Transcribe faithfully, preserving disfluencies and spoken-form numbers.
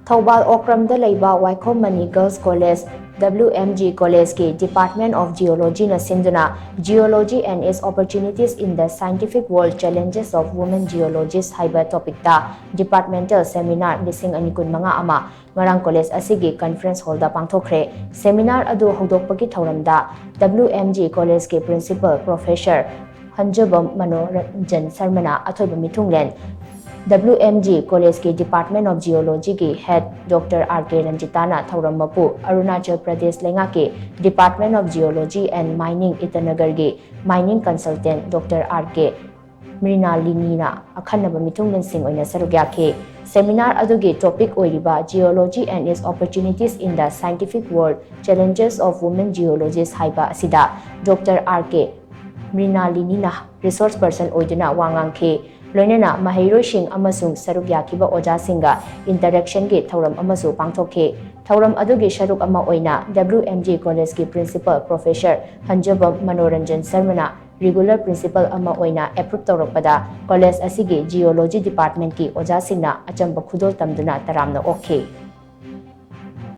ꯊꯧꯕꯥꯜ ꯑꯣꯀ꯭ꯔꯝꯗ ꯂꯩꯕ Waikhom Mani Girls College, W M G Collegeꯀꯤ Department of Geologyꯅ ꯁꯤꯟꯗꯨꯅ Geology and its Opportunities in the Scientific World, Challenges of Women Geologists ꯍꯥꯏꯕ topicꯇ departmental seminar ꯂꯤꯁꯤꯡ ꯑꯅꯤ ꯀꯨꯟꯃꯉꯥ ꯑꯃ ꯉꯔꯥꯡ college ꯑꯁꯤꯒꯤ conference hallꯗ ꯄꯥꯡꯊꯣꯛꯈ꯭ꯔꯦ꯫ Seminar ꯑꯗꯨ ꯍꯧꯗꯣꯛꯄꯒꯤ ꯊꯧꯔꯝꯗ W M G Collegeꯀꯤ Principal Professor ꯍꯟꯖꯕꯝ Manoranjan ꯁꯔꯃꯅ ꯑꯊꯣꯏꯕ ꯃꯤꯊꯨꯡꯂꯦꯟ, W M G Collegeꯀꯤ Department of Geologyꯒꯤ head Doctor R K ꯔꯟꯖꯤꯇꯥꯅ ꯊꯧꯔꯝ ꯃꯄꯨ, ꯑꯔꯨꯅꯥꯆꯜ ꯄ꯭ꯔꯗꯦꯁ ꯂꯩꯉꯥꯛꯀꯤ Department of Geology and Mining ꯏꯇꯥꯅꯒꯔꯒꯤ mining consultant Doctor R K ꯃ꯭ꯔꯤꯅꯥꯂꯤꯅꯤꯅ ꯑꯈꯟꯅꯕ ꯃꯤꯊꯨꯡꯂꯦꯟꯁꯤꯡ ꯑꯣꯏꯅ ꯁꯔꯨꯛ ꯌꯥꯈꯤ꯫ Seminar ꯑꯗꯨꯒꯤ topic ꯑꯣꯏꯔꯤꯕ Geology and its Opportunities in the Scientific World, Challenges of Women Geologists ꯍꯥꯏꯕ ꯑꯁꯤꯗ Doctor R K ꯃ꯭ꯔꯤꯅꯥꯂꯤꯅꯤꯅ resource person ꯑꯣꯏꯗꯨꯅ ꯋꯥ ꯉꯥꯡꯈꯤ꯫ ꯂꯣꯏꯅꯅ ꯃꯍꯩꯔꯣꯏꯁꯤꯡ ꯑꯃꯁꯨꯡ ꯁꯔꯨꯛ ꯌꯥꯈꯤꯕ ꯑꯣꯖꯥꯁꯤꯡꯒ interactionꯒꯤ ꯊꯧꯔꯝ ꯑꯃꯁꯨ ꯄꯥꯡꯊꯣꯛꯈꯤ꯫ ꯊꯧꯔꯝ ꯑꯗꯨꯒꯤ ꯁꯔꯨꯛ ꯑꯃ ꯑꯣꯏꯅ W M G Collegeꯀꯤ Principal Professor ꯍꯟꯖꯕꯝ Manoranjan ꯁꯔꯃꯅ regular principal ꯑꯃ ꯑꯣꯏꯅ approve ꯇꯧꯔꯛꯄꯗ college ꯑꯁꯤꯒꯤ Geology Departmentꯀꯤ ꯑꯣꯖꯥꯁꯤꯡꯅ ꯑꯆꯝꯕ ꯈꯨꯗꯣꯜ ꯇꯝꯗꯨꯅ ꯇꯔꯥꯝꯅ ꯑꯣꯛꯈꯤ꯫